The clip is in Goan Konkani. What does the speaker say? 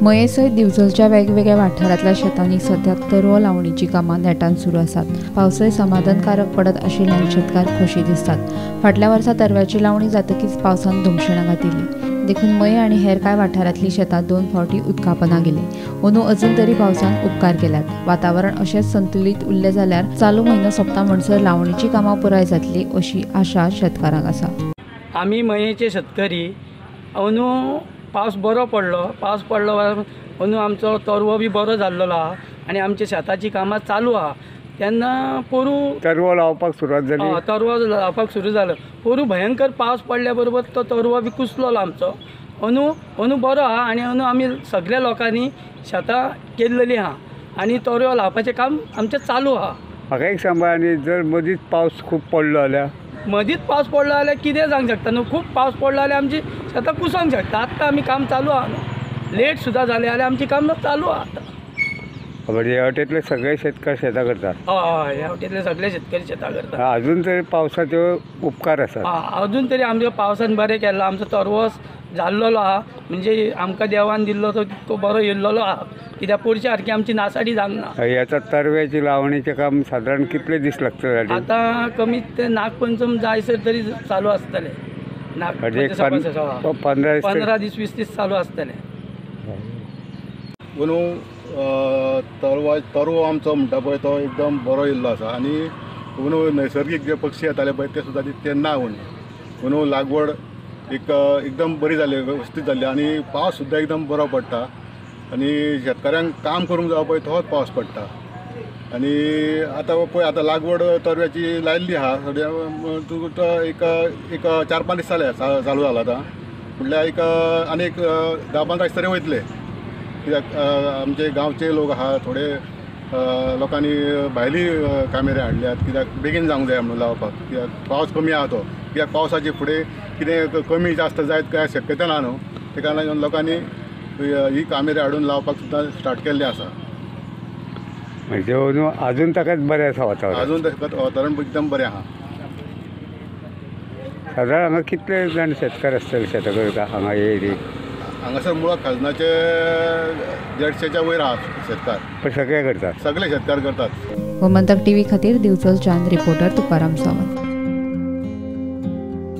मये सयत दिवचलच्या वेगवेगळ्या वाठारांतल्या शेतांनी सध्या तरवो लावणीची कामां नेटान सुरू आसात. पावसय समाधानकारक पडत आशिल्ल्यान शेतकार खोशी दिसतात. फाटल्या वर्सा तरव्याची लावणी जातकीच पावसान धुमशेणां घातिल्ली, देखून मये आनी हेर कांय वाठारांतली शेतां 2 फावटी उदकापना गेली. अंदू अजून तरी पावसान उपकार केल्यात. वातावरण अशेंच संतुलीत उरलें जाल्यार चालू म्हयनो सोंपता म्हणसर लावणीची कामां पुराय जातली अशी आशा शेतकारांक आसा. आमी मयेचे शेतकरी अंदू पावस बरो पडलो, पावस पडलो अंदू आमचो तरवो बी बरो जाल्लो आहा आनी आमच्या शेताची कामां चालू आहा. तेन्ना पोरू तरवो लावपाक सुरवात जाली, तरवो लावपाक सुरू जालो. पोरू भयंकर पावस पडल्या बरोबर तो तरवो बी कुसलोलो आमचो. अंदू अंदू बरो आहा आनी अंदू आमी सगळ्या लोकांनी शेतां केल्लेली आहा आनी तरवो लावपाचें काम आमचें चालू आहा. म्हाका एक सांगा, आनी जर मदींच पावस खूब पडलो जाल्यार? मदींच पावस पडलो जाल्यार कितें जावंक शकता न्हू, खूब पावस पडलो जाल्यार आमची शेतां कुसोंक शकता. आत्तां आमी काम चालू आहा न्हू, लेट सुद्दां जालें जाल्यार आमचें काम चालू आहा आतां. ह्या वाटेंतले सगळे शेतकार शेतां करतात? हय, ह्या वाटेंतले सगळे शेतकरी शेतां करतात. अजून तरी पावसाचे उपकार आसात? अजून तरी आमच्या पावसान बरें केल्लो, आमचो तरवो जाल्लोलो आहा, म्हणजे आमकां देवान दिल्लो तो तितको बरो येयल्लोलो आहा. कित्याक पोरच्या सारकी आमची नासाडी जावंक ना. ह्याचा तरव्याची लावणीचें काम सादारण कितले दीस लागतले? आतां कमीत ते नागपंचम जायसर तरी चालू आसतलें. नाग 15 दीस 20 दीस चालू आसतलें. अंदू तरवो आमचो म्हणटा पळय तो एकदम बरो येयल्लो आसा आनी अंदू नैसर्गीक जे पक्षी येताले पळय ते सुद्दां ते ना. अंदू अंदू लागवड एक एकदम बरी जाली, वेवस्थीत जाली आनी पावस सुद्दां एकदम बरो पडटा आनी शेतकाऱ्यांक काम करूंक जावं पळय तोच पावस पडटा. आनी आतां पळय आतां लागवड तरव्याची लायिल्ली आहा, सद्या तुका एक एक 4-5 दीस जाले चालू जाला आतां, म्हटल्यार एक आनी एक 10-15 दीस तरी वयतले. कित्याक आमचे गांवचे लोक आहा, थोडे लोकांनी भायली कामेऱ्यां हाडल्यात कित्याक बेगीन जावंक जाय म्हणून लावपाक, कित्याक पावस कमी आहा तो, कित्याक पावसाचे फुडें कितें कमी जास्त जायत काय शक्यता ना न्हू, तेका लागून लोकांनी ही कामेऱ्यां हाडून लावपाक सुद्दां स्टार्ट केल्लें आसा. म्हणजे अजून ताकाच बरें आसा वातावरण? अजून ताका वातावरण एकदम बरें आहा. सादारण हांगा कितले जाण शेतकार आसतले शेतां करता हांगा एरियेक? हांगासर मुळां खाजनाचे 150च्या वयर आहा शेतकार. पण सगळे करतात? सगळे शेतकार करतात. गोमंतक टीव्ही खातीर दिवचलच्यान रिपोर्टर तुकाराम सावंत.